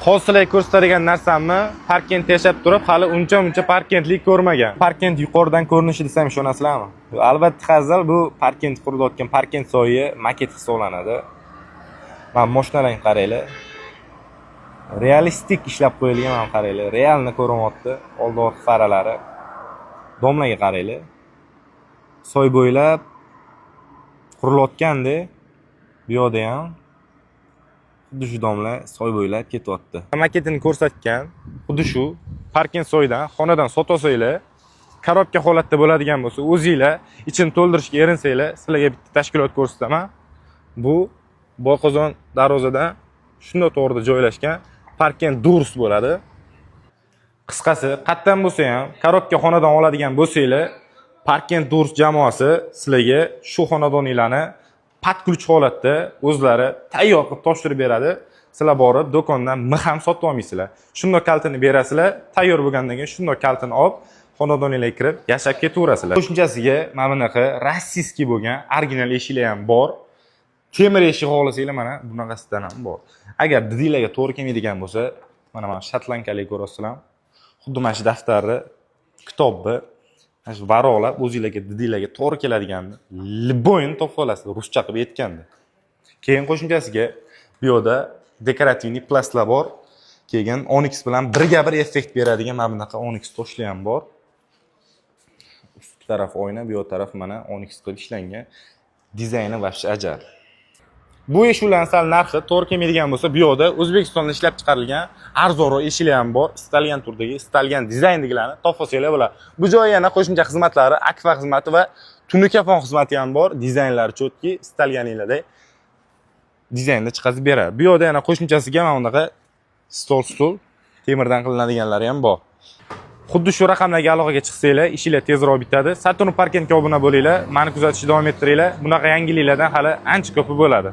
Hozir sizlarga ko'rsatadigan narsamni Parkentda yashab turib, hali uncha muncha parkentlik ko'rmagan. Parkent yuqoridan ko'rinishi desam, ishonasizlarmi? Albatta hazil, bu Parkent qurilayotgan Parkent soyi maket hisoblanadi. Mana, moshinalarni qaranglar. Realistik ishlab qo'yilgan, mana qaranglar. Реально ko'rinyapti oldi orqa faralari. Дом larga qaranglar. Soy bo'ylab qurilayotganda bu yoqda ham xuddi shu дом lar soy bo'ylab ketyapti. Maketini ko'rsatgan xuddi shu Parkent soyidan xonadon sotib olsanglar, коробка holatda bo'ladigan bo'lsa, o'zinglar ichini to'ldirishga erinsanglar, sizlarga bitta tashkilot ko'rsataman. Bu Boyqozon darvozadan shunday to'g'rida joylashgan Parkent Durs bo'ladi. Qisqasi, qayerdan bo'lsa ham коробка xonadon oladigan bo'lsanglar, Parkent Durs jamoasi sizlarga shu xonadoninglarni под ключ holatda o'zlari tayyor qilib topshirib beradi. Sizlar borib do'kondan mix ham sotib olmaysizlar. Shundoq kalitini berasizlar, tayyor bo'lgandan keyin shundoq kalitini olib, xonadoninglarga kirib yashab ketaverasizlar. Qo'shimchasiga mana bunaqa российский bo'lgan original eshiklar ham bor. Temir eshik xohlasanglar, mana bunaqasidan ham bor. Agar didinglarga to'g'ri kelmaydigan bo'lsa, mana шотландка lik ko'ryapsizlar. Xuddi mana shu daftarni, kitobni mana shu varaqlab o'zinglarga, didinglarga to'g'ri keladiganini любой ini topib olasizlar, ruscha qilib aytganda. Keyin qo'shimchasiga bu yoqda декоративный пласт lar bor. Keyin oniks bilan birga bir effekt beradigan mana bunaqa oniks toshlar ham bor. Ustki taraf oyna, bu yoq taraf mana oniks qilib ishlangan. Dizayni вообще ajab. Bu eshiklarni sal narxi to'g'ri kelmaydigan bo'lsa, bu yoqda O'zbekistonda ishlab chiqarilgan arzonroq eshiklar ham bor. Istalgan turdagi, istalgan dizayndagilarni topib olsanglar bo'ladi. Bu joy yana qo'shimcha xizmatlari, akfa xizmati va tunukafon xizmati ham bor. Dizaynlari чёткий, istalganinglardek dizaynda chiqazib beradi. Bu yoqda yana qo'shimchasiga mana bunaqa stol, stul temirdan qilinadiganlari ham bor. Xuddi shu raqamlarga aloqaga chiqsanglar, ishinglar tezroq bitadi. Saturn Parkentga obuna bo'linglar, mani kuzatishni davom ettiringlar. Bunaqa yangiliklardan hali ancha ko'pi bo'ladi.